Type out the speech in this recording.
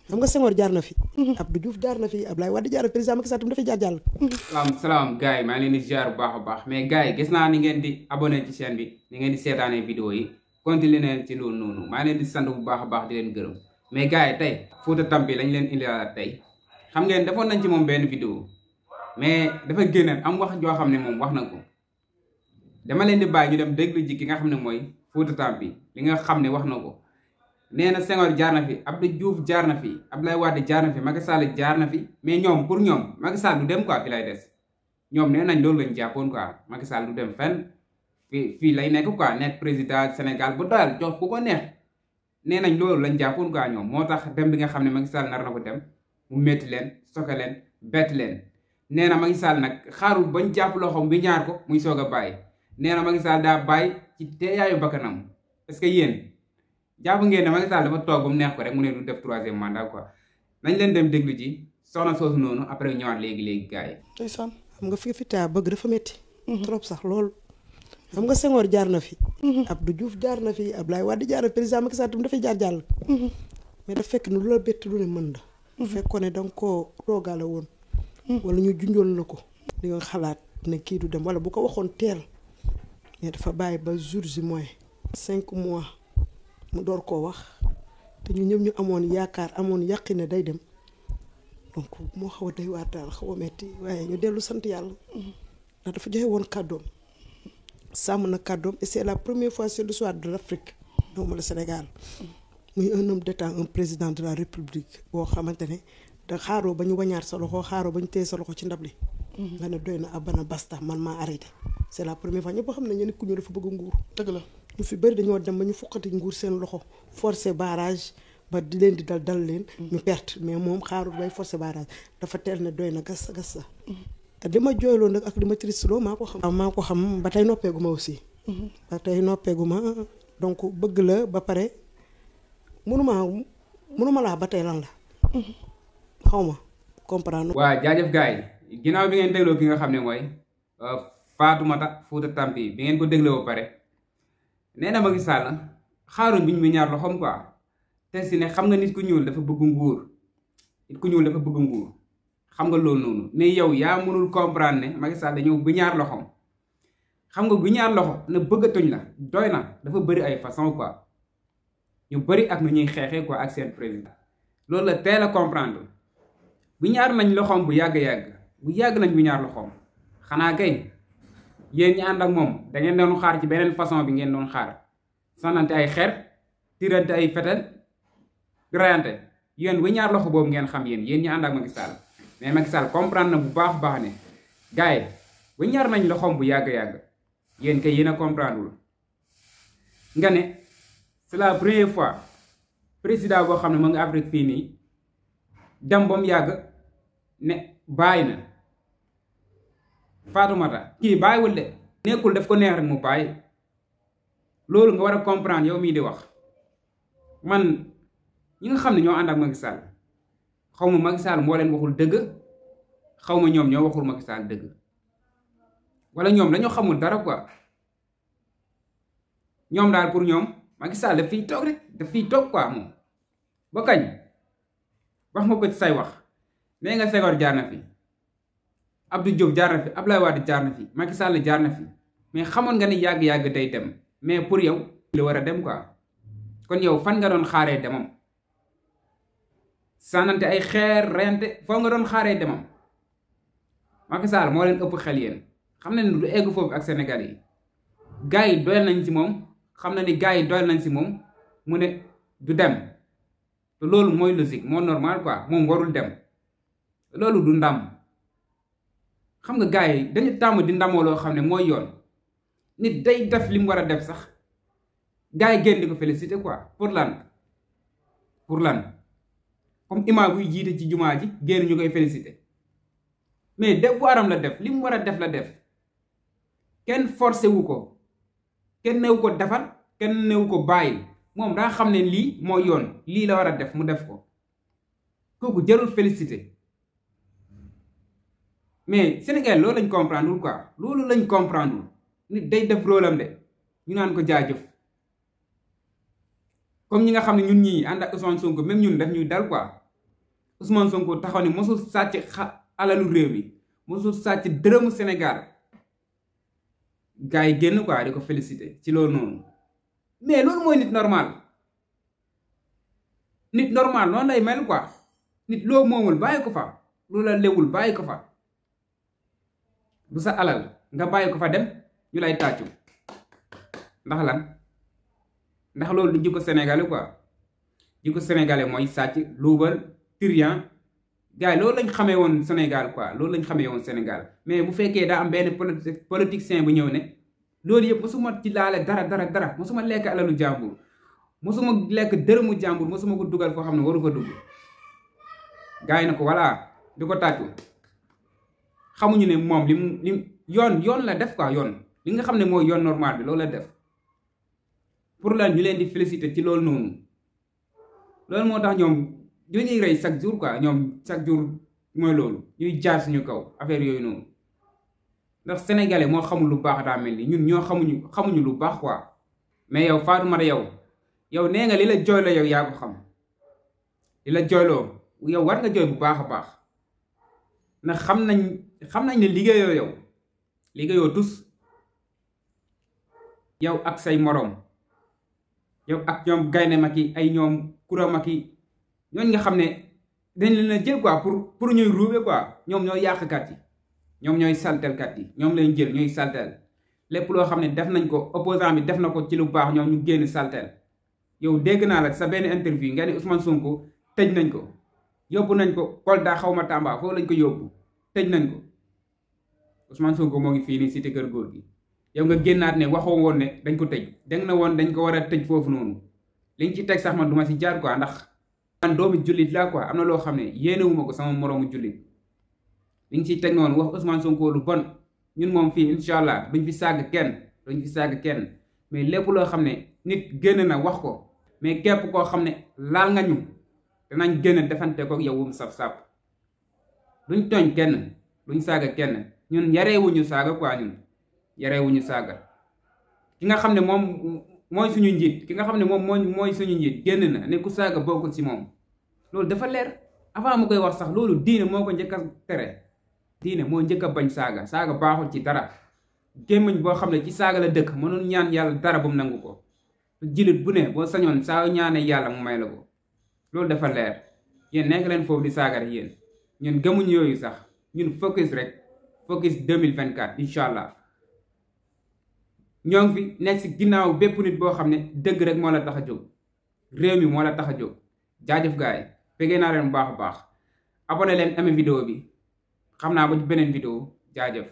xam nga Senghor jaar na fi. Abdou Diouf jaar na fi Abdoulaye Wade jaar na président Macky Sall tam dafay jaar jàll. salaam gars yi maa ngi leen di ziar bu baax a baax mais gars yi gis naa ni ngeen di abonné ci chaîne bi ni ngeen di seetaanee vidéo yi continuer leen ci loolu noonu maa ngi leen di sant bu baax a baax di leen gërëm mais gars yi tey Fouta Tampi lañ leen indilaat tey xam ngeen defoon nañ ci moom benn vidéo mais dafa génn am wax joo xam ne moom wax na ko dama leen di bàyyi ñu dem déglu ji ki nga xam ne mooy Fouta Tampi li nga xam ne wax na ko. nee na Senghor jaar na fi Abdou Diouf jaar na fi Abdoulaye Wade jaar na fi Macky Sall jaar na fi mais ñoom pour ñoom Macky Sall du dem quoi fi lay des ñoom nee nañ loolu lañ jàppoon quoi Macky Sall du dem fenn fii lay nekk quoi nekk président Sénégal bu doyal jox ku ko neex nee nañ loolu lañ jàppoon quoi ñoom moo tax dem bi nga xam ne Macky Sall nar na ko dem mu métti leen soke leen bett leen nee na Macky Sall nag xaarul bañ jàpp loxoom bi ñaar ko muy soog a bàyyi nee na Macky Sall daa bàyyi ci teeyaayu bakkanam parce que yéen jàpp ngeen ne Macky Sall dafa toog ba mu neex ko rek mu ne du def 3e mandat quoi nañ leen dem déglu ji soxna soosu noonu après ñëwaat léegi gars yi. ndeysaan xam nga fi taa bëgg dafa métti. trop sax loolu. xam nga Senghor jaar na fi. Abdou Diouf jaar na fi Abdoulaye Wade jaar na président Macky Sall tam dafay jaar jàll. mais dafa fekk ne lu la bett lu ne mën na. bu fekkoon ne da nga koo roogale woon. wala ñu junjoon la ko. di nga xalaat ne kii du dem wala bu ko waxoon teel. mais dafa bàyyi ba jours yi moins 5 mois. mu door koo wax te ñu ñëpp ñu amoon yaakaar amoon yàqi ne day dem donc moo xaw a day waar daal xaw a metti waaye ñu dellu sant yàlla ndax dafa joxe woon kàddoom sàmm na kàddoom et c'est la première fois sur l'histoire de l'Afrique donc le Sénégal muy un homme d'État un président de la République boo xamante ne da xaaroo ba ñu wañaar sa loxo xaaroo ba ñu téye sa loxo ci ndab li nga ne doy na abana basta man maa arrêté c'est la première fois ñëpp xam ne ñu ne ku ñu dafa bëgg nguur dëgg la ñu fi bëri dañoo dem ba ñu fukkati nguur seen loxo forcer barrage ba di leen di dal leen ñu perte mais moom xaarul bay forcer barrage dafa teel ne doy na gas sa li ma jooyloo nag ak li ma tristeloo maa ko xam ba tey noppeegu ma aussi ba tey noppeegu ma donc bëgg la ba pare mënuma laa ba tey lan la xaw ma comprendre. waa jaajëf gars yi ginnaaw bi ngeen dégloo ki nga xam ne mooy Fatoumata Fouta Tampi bi ngeen ko dégloo ba pare nee na Macky Sall xaaruñ biñ mu ñaar loxoom quoi te si ne xam nga nit ku ñuul dafa bëgg nguur xam nga loolu noonu mais yow yaa mënul comprendre ne Macky Sall dañoo bu ñaar loxoom xam nga bu ñaar loxo na bëggatuñ la doy na dafa bëri ay façon quoi ñu bëri ak nu ñuy xeexee quoi ak seen président loolu la teel a comprendre bu ñaar nañ loxoom bu yàgg nañ bu ñaar loxoom xanaa kay yéen ñi ànd ak moom da ngeen doon xaar ci beneen façon bi ngeen doon xaar sànnante ay xeer tirante ay fetel rayante yéen bu ñaar loxo boobu ngeen xam yéen ñi ànd ak Macky Sall mais Macky Sall comprendre na bu baax ne gars yi bu ñaar nañ loxoom bu yàgg yéen kay yéen a comprendre wul nga ne c'est la première fois président boo xam ne mu ngi Afrique fii nii dem ba mu yàgg ne bàyyi na Fatoumata kii bàyyiwul de nekkul daf ko neex rek mu bàyyi loolu nga war a comprendre yow mii di wax man ñi nga xam ne ñoo ànd ak Macky Sall xaw ma Macky Sall moo leen waxul dëgg xaw ma ñoom ñoo waxul Macky Sall dëgg wala ñoom dañoo xamul dara quoi ñoom daal pour ñoom Macky Sall daf fiy toog rek daf fiy toog quoi moom ba kañ wax nga ko ci say wax nee nga Senghor jaar na fi Abdou Diouf jaar na fi Abdoulaye Wade jaar na fi Macky Sall jaar na fi mais xamoon nga ni yàgg day dem mais pour yow la war a dem quoi kon yow fan nga doon xaaree demam sànnante ay xeer rente foo nga doon xaaree demam Macky Sall moo leen ëpp xel yéen xam na ni du egg foofu ak Sénégal yi gars yi doyal nañ ci moom xam na ni gars yi doyal nañ ci moom mu ne du dem te loolu mooy logique moo normal quoi moom warul dem loolu du ndam xam nga gars yi dañu tàmm di ndamoo loo xam ne mooy yoon nit day def li mu war a def sax gars yi génn di ko féliciter quoi pour lan comme imam buy jiite ci jumaa ji génn ñu koy féliciter mais devoiram la def li mu war a def la def kenn forcé wu ko kenn newu ko defal kenn newu ko bàyyi moom daa xam ne lii mooy yoon lii la war a def mu def ko kooku jarul féliciter mais Sénégal loolu lañ comprendre wul quoi loolu lañ comprendre wul nit day def rôle am de ñu naan ko jaajëf comme ñi nga xam ne ñun ñii ànd ak Ousmane Sonko même ñun daf ñuy dal quoi Ousmane Sonko taxaw ni mosul sàcc alalu réew mi mosul sàcc dërëmu Sénégal gars yi génn quoi di ko féliciter ci loolu noonu mais loolu mooy nit normal noonu lay mel quoi nit loo moomul bàyyi ko fa loolu la lewul bàyyi ko fa du sa alal nga bàyyi ko fa dem ñu lay tàccu ndax lan ndax loolu du jikko sénégalais quoi jikko sénégalais mooy sàcc luubal trian gars yi loolu lañ xamee woon Sénégal quoi loolu lañ xamee woon Sénégal mais bu fekkee daa am benn politicien bu ñëw ne loolu yëpp mosuma ci laale dara mosuma lekk alalu jàmbur mosuma lekk dërëmu jàmbur mosuma ko dugal foo xam ne waru fa dugg gars yi na ko voilà di ko tàccu xamuñu ne moom lim yoon la def quoi yoon li nga xam ne mooy yoon normal bi loolu la def pour lan ñu leen di féliciter ci loolu noonu loolu moo tax ñoom ñuy rey chaque jour quoi ñoom chaque jour mooy loolu ñuy jaar suñu kaw affaire yooyu noonu ndax sénégalais moo xamul lu baax daa mel ni ñun ñoo xamuñu lu baax quoi mais yow Fatoumata yow nee nga li la jooyloo yow yaa ko xam li la jooyloo yow war nga jooy bu baax a baax ndax xam nañ ne liggéeyoo tus yow ak say moroom yow ak ñoom Gaynde Macky ay ñoom Coura Macky ñooñu nga xam ne dañ leen a jël quoi pour ñuy ruube quoi ñoom ñooy yàqkat yi ñoom ñooy saltelkat yi ñoom lañ jël ñooy saltel lépp loo xam ne def nañ ko opposant bi def na ko ci lu baax ñoom ñu génn saltel yow dégg naa la sa benn interview nga ne Ousmane Sonko tëj nañ ko yóbbu nañ ko Kolda xaw ma Tamba foofu lañ ko yóbbu tëj nañ ko Ousmane Sonko moo ngi fii nii cité kër góor gi yow nga génnaat ne waxoo woon ne dañ ko tëj dégg na woon dañ ko war a tëj foofu noonu liñ ci teg sax man duma si jaar quoi ndax man doomu jullit laa quoi am na loo xam ne yéenewuma ko sama moroomu jullit li nga ciy teg noonu wax Ousmane Sonko lu bon ñun moom fii incha allah duñ fi sàgg kenn mais lépp loo xam ne nit génn na wax ko mais képp koo xam ne laal nga ñu danañ génn defante ko yow wum saf-saf duñ tooñ kenn duñ saaga kenn ñun yareewuñu saaga quoi ñun yareewuñu saaga ki nga xam ne moom mooy suñu njiit mooy suñu njiit génn na ne ku saaga bokkul ci moom loolu dafa leer avant mu koy wax sax loolu diine moo ko njëkk a tere diine moo njëkk a bañ saaga baaxul ci dara gémmiñ boo xam ne ci saaga la dëkk mënul ñaan yàlla dara bu mu nangu ko jilit bu ne boo sañoon saa ñaanee yàlla mu may la ko loolu dafa leer yéen nekk leen foofu di saaga rek yéen ñun gëmuñ yooyu sax ñun focus 2024 incha allah ñoo ngi fi nekk si ginnaaw bépp nit boo xam ne dëgg rek moo la tax a jóg réew mi moo la tax a jóg jaajëf gaay yi fekkee naa leen bu baax a baax abonné leen amee vidéo bi xam naa ba ci beneen vidéo jaajëf